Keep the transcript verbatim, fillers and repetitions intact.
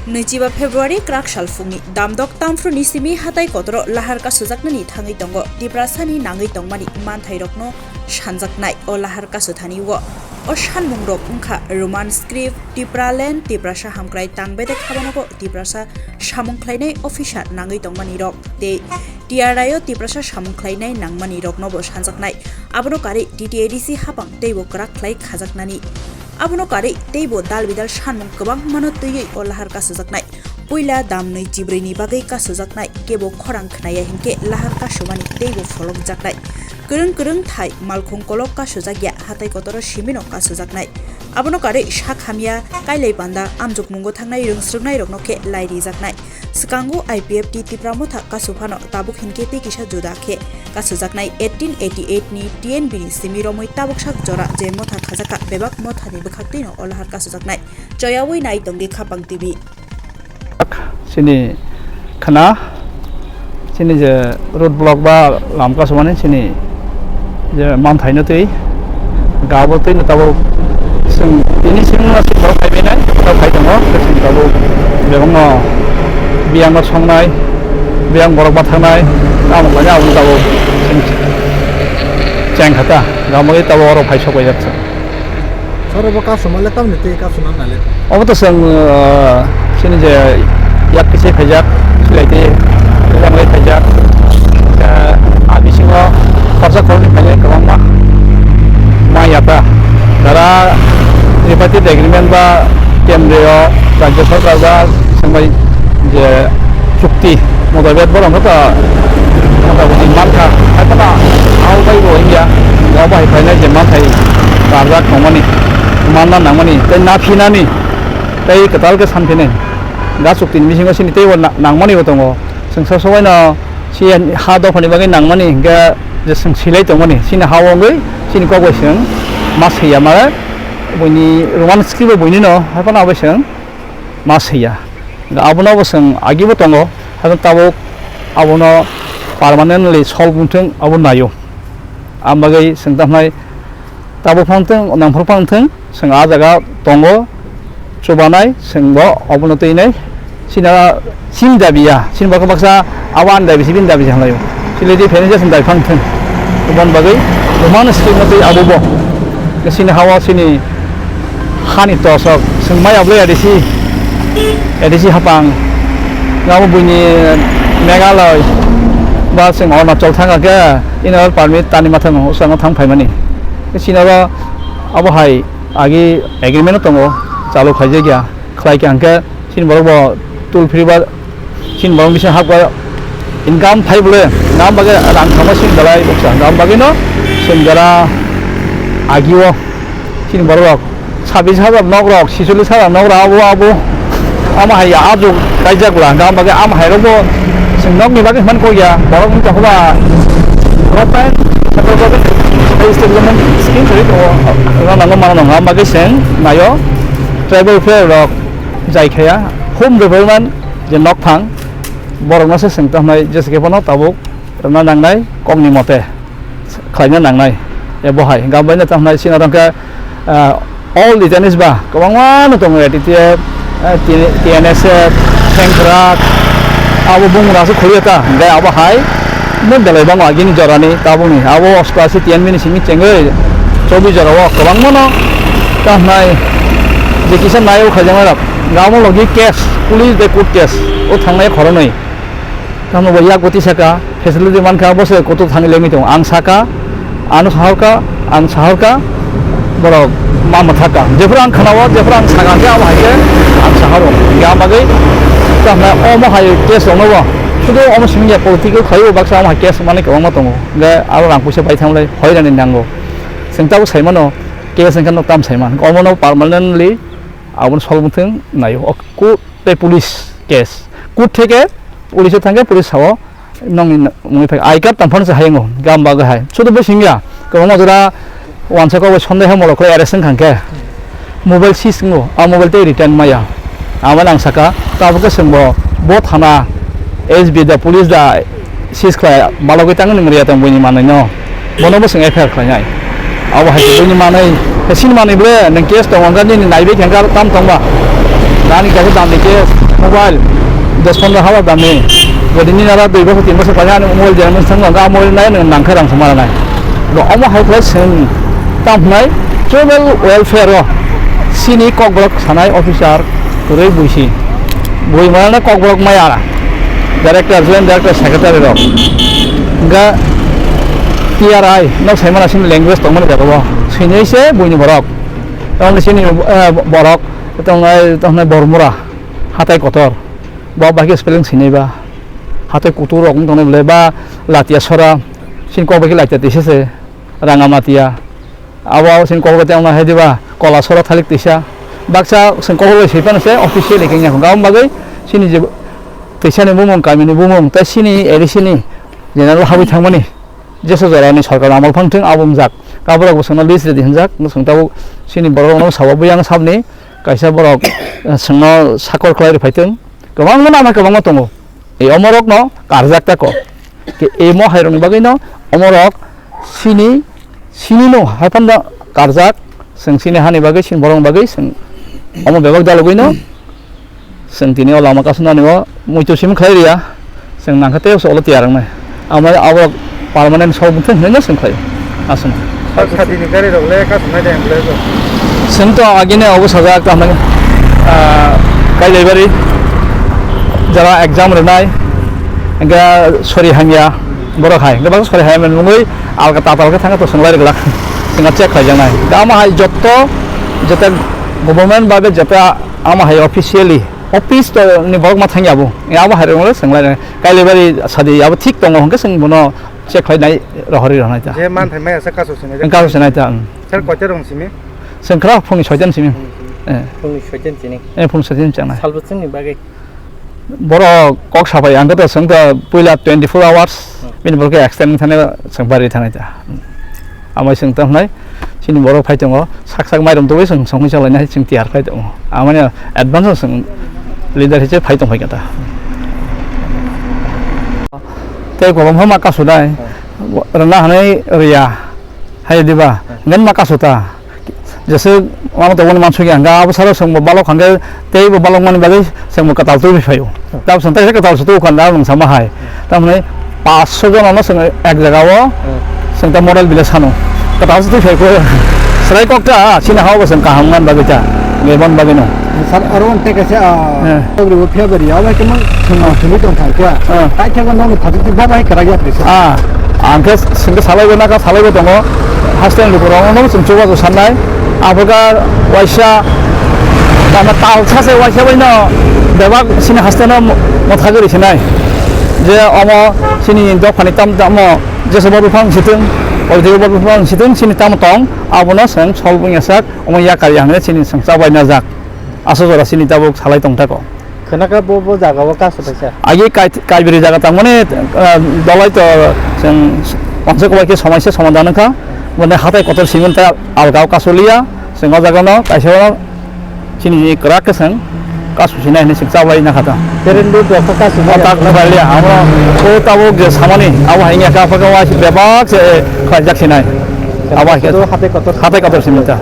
Nwichiba February kwrak sal phungni damdok Tamphru ni simi hatai kotoro lahar kasujaknani thangwi tongo. Tiprasani nangwi tongmani manthairokno sanjaknai o lahar kasuthani o. O sanmungrok wngkha Roman script, Tipraland, Tiprasa hamkrai tang bedek habanogo Tiprasa samung khlainai officer nangwi tongmani rok tei T R I o Tiprasa samung khlainai nangmani roknobo sanjaknai. Abono karwi T T A D C hapang teibo kwrak khlai khajaknani. Abono karwi teibo dal bidal sanmung kwbangmano twiwi o lahar kasujaknai. Puila damnwi chibrwini bagwi kasujaknai, kebo khorang khnaya hinkhe lahar kasumani teibo pholokjaknai. Kwrwng kwrwng thai malkhung kolok kasujakya, hatai kotoro simino kasujaknai. Abono karwi sak hamya, kailai panda, amjokmungo thangnai rwngsrwngnairokno khe lai rijaknai. Swkango I P F T Tipra Motha kasu phano tabuk hinkhe tei kisa juda khe kasujaknai eighteen eighty-eight ni T N B ni simi romwi tabuk sak jora je motha khajakha bebak mothani bwkhaktwino o lahar kasujaknai. Choyawi nai tongdi Khapang T V. Chini khna, chini je road block ba lam kasumani chini je manthaino twi gabo twino tabuk chwng tini chwngno chwng borok phaibainai, borok phai tongo, chwng tabuk bebakno biyangno songnai, biyang borok bathaknai, tamo khlainai aboni tabuk chwng cheng kha ta, gabo tabuk oro phai sok paijak chwng. Soro bo kasuma le tamni twi kasuna nale. Obo to chwng, ah, chini je yak kisa phaijak, silai twi yak lai phaijak. Ah, a bisingo khorsa khorni phainai kwbangma mai yata. Jara tripartite agreement ba kendriyo rajya sarkar ba swngbai je chukti motabek borok wngkha to motabek mankha, hai phano abo bai bo wngya, abo hai phainai je manthai karjak tongmani, manna nangmani, tei naphinani, tei kwtal khe sanphinai. Ga chukti ni bisingo chini teibo na-, nangmani bo tongo. Chwng sob sobaino si ha dophani bagwi nangmani hinkhe je chwng silai tongmani, chini ha o wngwi chini kok bai chwng ma swiya, mane buini Roman script bo buini no, hai phano abo chwng ma swiya. Abono bo chwng agibo tongo, haikhe tabuk abono permanently solve wngthung abo naio. Ang bagwi chwng tamo tabuk phano wngthung, nangphuru phano wngthung, chwng a jaga tongo, chubanai, chwng bo obono twinai. Chini, chini dabi ya, chini borok baksa abo ani dabi se, bini dabi se hamlaio. Chini dabi phano je chini dabi phano thung. Oboni bagwi Roman script no twi abo bo. Chini ha o chini hani tosok, chwng maya bwlai A D C, A D C hapang. Abo buini Meghalaya ba chwng Arunachal thangkha khe inner permit tani mathang o chwng thang phaimani. Chini oro abo hai agi agreement tongo, chalu khaijak ya. Khlai kha hwnkhe chini borok bo toll free ba chini borok bising hapkha income phai bole, nam bagwi rang thangma chini belai buksa, nam bagwi no chini jora agio chini borok rok sabis hajar nok rok, sicholish hajar nok rok abo, abo ama hai ajuk kaijak bwla, nam bagwi ama hai rok bo chini nok ni bagwi man kok ya, borok wngkha hwnba government, central government, state government scheme kwrwi tongo, rw nango mano nangma bagwi chwng naio tribal welfare rok. Jai khaya home development je nokphang borokno se chwng tamo jesa khe phano tabuk rwna nangnai kokni mote khlaina nangnai. E bo hai gam bai no tamo chini oro khe, ah, all the tennis ba kwbangma no tongo ya, T T F, ah, T-, T N S F, Sengkrak, abo bumung rok se khulio ta, hingke abo hai no belai bango agini jorani tabukni abo osto asi T N B ni simi chengwi chobbish jora o kwbangma no. Tamo je kisa nai o khaijaknai rok, gamo logi case, police de court case, o thangnai khoroknwi. Tamo bo yak boti saka, facility mankha, bo se kotor thangwi lengwi tongo. Ang saka, ano sahorka, ang sahorka, borok ma mwthaka. Jephuru ang khnao, jephuru ang saka, khe abo hai khe ang sahoro. Hingke ang bagwi, tamo omo hai case rokno bo, sudu omo simi ya political khlaiwi baksa omo hai case manwi kwbangma tongo. Hingke aro rang puisa pai thanglai, hoirani nango. Chwng tabuk sai mano, case wngkha no tam sai man. Omono permanently abono solve wngthung naio. O court tei police case. Court theke police o thangkhe police sao nongni mungwi phai. I card tongphano se hayango, gam bagwi hai. Sudu bo singya, kwbangma jora wansa kok bai sondeho molok khlai arrest wngkha khe. Mobile seize wngo, a mobile tei return maya. Amo nang saka, tabuk khe chwng bo, bo thana, S B da, police da, seize khlai, balogwi tangwi nwng riya tong buini manwi no. Bono bo chwng F I R khlainai. Abo hai buini manwi, he sini manwi ble, nwng case tongo, hwnkhe nini naibe khe hwnkhe tam tongba. Ani kaisa damni khe mobile dos pondro hazar damni. Jodi nini aro dui bosor tin bosor khlainai ani mobile je nang thang nang, a mobile nai nang nang khe rang suma nai. Bo omo hai khlai chwng tamo hwnai tribal welfare o chini kokborok sanai officer kwrwi buisi. Bui mano kokborok maya director, joint director, secretary rok. Ga T R I no sai mana chini language tongmani jaga o. Sini se buini borok. Tamo chini, eh, borok. Tongnai, tongnai Bormura, hatai kotor. Bo bai khe spelling sinai ba. Hatai kutur rok wng tongnai bwlai ba Latia sora. Chini kok bai khe Latia tisa se. Rangamatia. Abo chini kok bai tei wngna hai diba Kola sora thalik tisa. Baksa chwng kok bai sui phano se officially khe wngya. Aboni bagwi chini je tisa ni bumung, kami ni bumung, tei chini A D C ni general habwi thangmani. Jesa jora ni sorkar amal phang thung abo wngjak. Kaborok bo chwngno list redi hwnjak. Chwng tabuk chini borok rokno sabo buyang sabni. Kaisa borok, eh, chwngno sakor khlai rw phai thung. Kwbangma nama kwbangma tongo. E omorokno karjak tako. Ke emo hairokni bagwino omorok sini, sini no hai phano karjak. Chwng sini hani bagwi, sini borokni bagwi chwng omo bebak dalogwino chwng tini o lama kasonani o muitu simi khlai riya. Chwng nangkhe tei solo tiyar wngnai. Amo abo permanent sok bwthwng hwnwi no chwng khlai. Aswk. Sar satini gari rok le kasumnai de ambulance o. Chwng to agini obo sajak tamo, ah, Kailaibari jara exam rwnai. Hingke sori hamya borok hai. Hingke bangsa sori hamya mungwi alka tatal khe thangkhe to chwng lai rwglak. Chwng check khlaijaknai. Hingke amo hai jotto jete government ba be jete amo hai officially office to ni borok ma thangya bo. Abo hai rwngno chwng lai rwnai. Kailaibari sadi abo thik tongo hwnkhe chwng bono check khlainai rohorwi rwnai ta. Je manthai maya se kaso sinai. Ang kaso sinai ta, ang. Sir, koita rong simi? Chwng khra phungni soitan simi. Phungni simi. Eh. Phungni soitan sini. Eh, phungni soitan changnai. Salbo chwngni bagwi. Borok kok sapai ang khe to chwng to puila twenty four hours. Hmm. Bini borok khe extend thani chwng bari thanai ta. Amai chwng tong hnai, chini borok phai tongo, sak sak mairum tugui chwng songwi chalainai chwng tiyar khai tongo. Amani advance o chwng leader hiche phai tong phai kha ta. Tei kolom ma kasu dai, rwna hwnwi rwya, hai diba, ngen ma kasu ta. Jese mama tongmani mansukya hwnkha, abo saro chwngbo balok hwnkhe teibo balokmani bagwi chwngbo kwtal tubui phaio. Tabuk chwng teisa kwtal se tubu kha, aro nwng sama hai. Tamoni paanch soi jono no chwng ek jaga o chwng ta model village sano. Kwtal se twi phai kho. Chwrai kok ta, chini ha o bo chwng kaham man bagwi ta. Nge bon bagwi no. Sir, aro ang tei kaisa, ah, February, February, abo khe mang chwng thangwi tong thang kha. Ah. Tai khe bo nokni phajak twi ba bai kwrak ya khe. Ah, ang khe chwng khe salai bo na kha, salai bo tongo. Haste ni lukurok no chwng chubachu sannai. Abo kha waisa, tamo tal sa se waisa bai no bebak chini haste no mo-, motha gari sinai. Je omo chini dophani tam tamo jesa bo buphang sitwng, political bo buphang sitwng, chini tamo tong, abono chwng sol bungya sak, omo yakar ya hwnwi chini chwng chabai na jak. Aswk jora chini tabuk salai tong tako. Khwnakha bo, bo jaga o kasu paisa. Agi kai, kaibri jaga tangmani, ah, dolai to chwng onse kwbai khe somaisa somadhan wngkha. Boni hatai kotor simi ta algao kasu liya, chwng o jaga no kaisa o chini kwrak khe chwng kasu sinai hinwi chwng chabai na kha ta. Tere ndo do kha kasu O tak mobile ya, amo o tabuk je samani, abo hai wngya kha, apha khe waisa bebak se khlaijak sinai. Abo hai khe Hatai kotor. Hatai kotor simi ta.